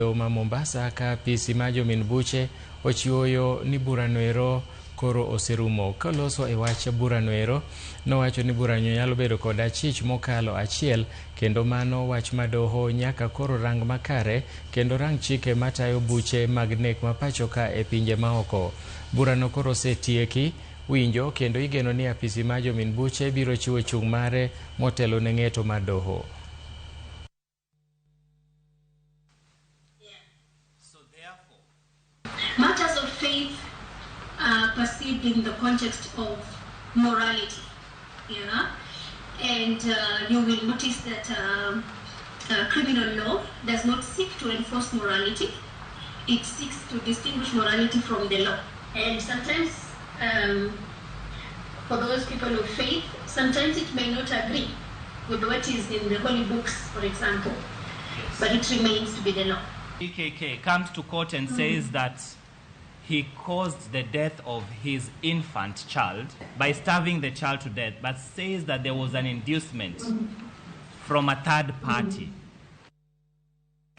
Doho ma Mombasa ka apisi ma jomin buche ochiwo yo ni burano ero koro oserumo. Koloso e wach burano ero, nowacho ni burano nyalo bedo kod achich mokalo achiel kendo mano wach ma doho nyaka koro rang makare kendo rang chike matayo buche mag nek ma pacho ka e pinje maoko. Burano koro osetieki winjo kendo igeno ni apisi ma jomin buche biro chiwo chung' mare motelo ne ng'eto mar doho. Matters of faith are perceived in the context of morality, yeah? And you will notice that criminal law does not seek to enforce morality. It seeks to distinguish morality from the law. And sometimes, for those people of faith, sometimes it may not agree with what is in the holy books, for example, but it remains to be the law. EKK comes to court and says that he caused the death of his infant child by starving the child to death, but says that there was an inducement from a third party.